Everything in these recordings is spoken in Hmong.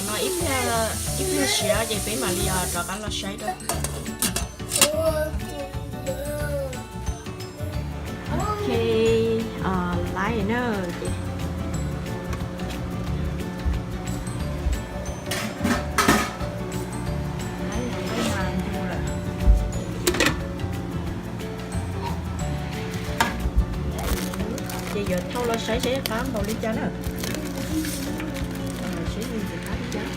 No ib pliag, ib pliag siav ces peb mam li rov qab los saib dua. Ok, laib na, ces laib, laib mas ncu lawm. Ces yuav thauj los saib seb qab npaum li cas na. Saib ntxim qab li cas.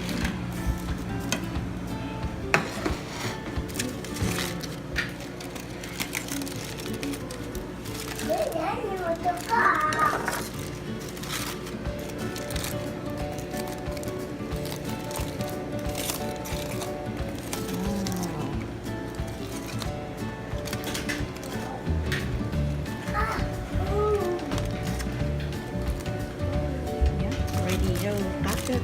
Ready rau qab kawg.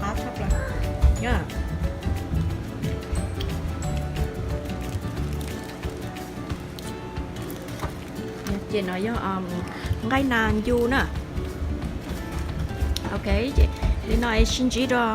Qab tshaj plaws na. Ces no yog nqaij nas ncu na. Ok, ces li no es sib ntsib dua.